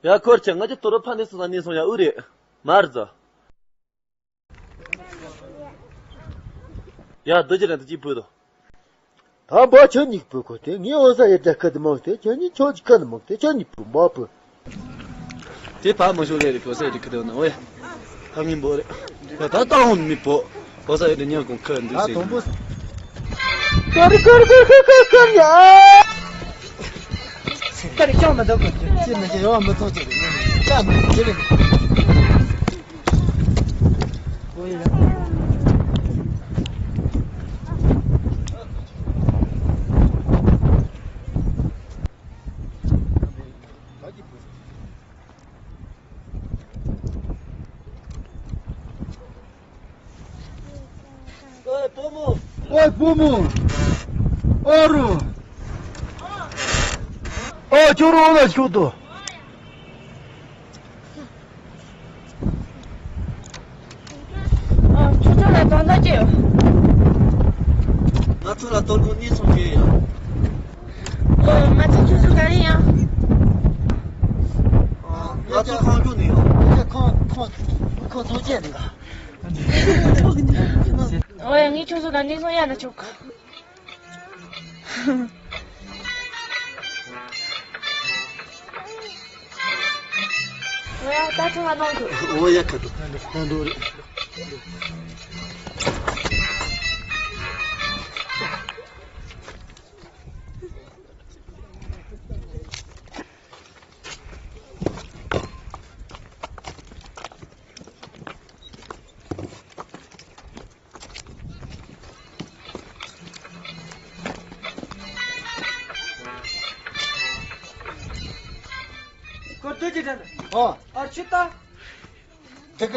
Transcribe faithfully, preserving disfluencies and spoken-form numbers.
ཡ་ཁོར་ཆེ། ང་ཅི་ཏོ་རོ་ཕ་ནི་སོ་ན་ནི་སོང་ཡ་ཨུ་རེ། མར་ཛ། ཡ་དུ་ཅི་རེད་དུ་ཅི་བུ་དོ། ད་འབའ་ཁྱོད་གཉིས་པོ་ཁོ་དེ་ངའི་འོ་ས་ཡེ་ད་ཁ་དུ་མོ་དེ་ཁྱོད་གཉིས་ཁྱོད་ཀྱི་ཁ་ནི་མོ་དེ་ཁྱོད་གཉིས་པོ་འབའ་པོ། དེ་ཕ་མ་ཤོ་རེ་རེ་གོ་ས་རེ་ཁ་དུ་ན་ཝེ། ཕ་ངིན་པོ་རེ། ད་ད་ཏང་ཧོན་མི་པོ། གོ་ས་རེ་ཉ་གོང་ཁ་འདུག་ད་སེ་དོམ་པོ། ཀར་ཀར་ཀར་ཀར་ཀར་ཀར་ཡ། ཀར་ཀྱང་མ་འདུག་གོ་ཅི་མི་ཅི་ཡོང་མི་ཐོག་ཅི་རེ་ཅི་མི་ཅི་རེ། ཨོའི་བུ་མོ། ཨོའི་བུ་མོ། ཨོ་རུ། ཨོ་ཅོ་རུ་ཨོ་ལ་ཤུ་ཏོ། ཨ། ཁྱོད་ཚོ་ལ་དོན་དག་ཅི་ཡོད། ང་ཚོ་ལ་དོ་དགོང་གཉིད་སོང་གི་ཡོད། ཨོ། ང་ཚོ་ཁྱོད་ཚོ་ག་རེ་ཡང་། ཨ། ང་ཚོ་ཁང་ཁྱུག་ནས་ཡོད། ཁོང་ཁོང་ཁོང་ཚོ་ཅི་ཡང་འདུག་ག་ཨོ་ཡ། ངས་ཁྱོད་ཚོ་ལ་གཉིད་སོང་ཡ་ན་ཆོག་གི། ཨོ་ཡ། ད་ཚང་མ་གནང་དགོས། ཨོ་ཡ། ཁ་ཐུག་ད་འགྲོ་རེད། སྐོར་དུ་ཅི་དྲན། ཨོ། ཨར་ཆུ་ཏ། དེ་ག